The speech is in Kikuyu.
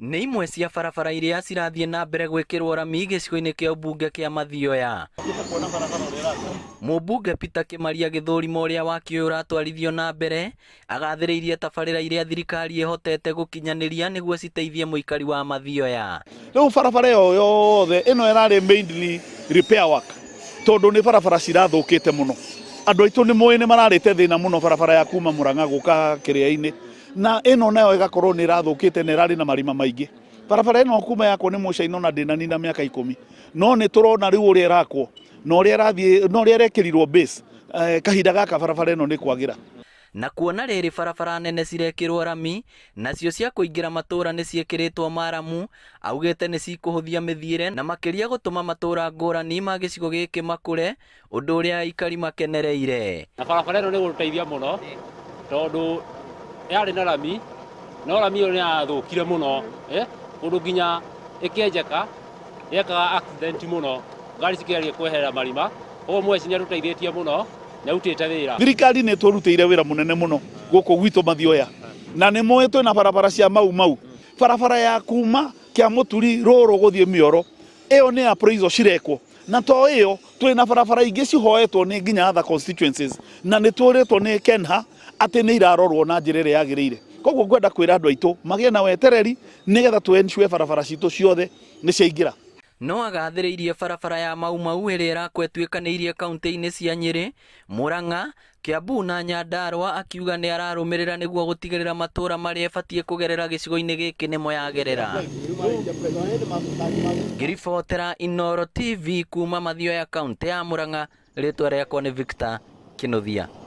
Nĩ imwe cia barabara iria cirathiĩ na mbere gwĩkĩrwo rami gĩcigo-inĩ kĩa ũmbunge kĩa Mathioya. Mũmbunge Peter Kĩmaria agĩthũrima ũrĩa waki ũyũ ũratwarithio na mbere, agathĩrĩirie tabarĩra iria thirikari ĩhotete gũkinyanĩria nĩguo citeithie mũikari wa Mathioya. Rĩu barabara ĩyo yothe ĩno ĩrarĩ mainly repair work tondũ nĩ barabara cirathũkĩte mũno. Andũ aitũ nĩ moĩ nĩ mararĩte thĩna mũno barabara ya kuma Murang'a gũka kĩrĩa-inĩ na ĩno nayo ĩgakorwo nĩ ĩrathũkĩte na ĩrarĩ na marima maingĩ. Barabara ĩno kuma yakwo nĩ Mũcaina ona ndĩnanina mĩaka ikũmi no nĩ tũrona rĩu ũrĩa ĩrakwo na ũrĩa ĩrathiĩ na ũrĩa ĩrekĩrirwo base eh, kahinda gaka barabara ĩno nĩ kwagĩra. Na kuona rĩrĩ barabara nene cirekĩrwo rami, nacio cia kũingĩra matũra nĩ ciĩkĩrĩtwo maramu, augĩte nĩ cikũhũthia mĩthiĩre na makĩria gũtũma matũra ngũrani ma gĩcigo gĩkĩ makũre, ũndũ ũrĩa aikari makenereire. Na barabara ĩno nĩ ĩgũtũteithia mũno tondũ yarĩ na rami no rami ĩyo nĩ yathũkire mũno eh, kũndũ nginya ĩkĩenjeka yekaga accident mũno ngari cikĩgeria kweherera marima koguo mweci nĩ atũteithĩtie mũno nĩ arutĩte wĩra. Thirikari nĩ ĩtũrutĩire wĩra mũnene mũno gũkũ gwitũ Mathioya na nĩ mũĩ twĩna barabara cia Mau Mau, barabara ya kuma Kĩamũturi Rũrũ gũthiĩ Mĩoro ĩyo nĩ appraisal cirekwo na to ĩyo twĩ na barabara ingĩ cihoetwo nĩ nginya other constituencies na nĩ twĩrĩtwo nĩ KENHA atĩ nĩ irarorwo na njĩra ĩrĩa yagĩrĩire. Koguo ngwenda kwĩra andũ aitũ magĩe na wetereri nĩgetha tũ ensure barabara citũ ciothe nĩ ciaingĩra. No agathĩrĩirie barabara ya Mau Mau ĩrĩa ĩrakwo ĩtuĩkanĩirie kauntĩ-inĩ cia Nyĩrĩ, Murang'a, Kiambu na Nyandarua akiuga nĩ ararũmĩrĩra nĩguo gũtigĩrĩra matũra marĩa ĩbatiĩ kũgerera gĩcigo-inĩ gĩkĩ nĩmo yagerera. Ngĩribotera Inooro TV kuma Mathioya kauntĩ ya Murang'a, rĩtwa rĩakwa nĩ Victor Kĩnuthia.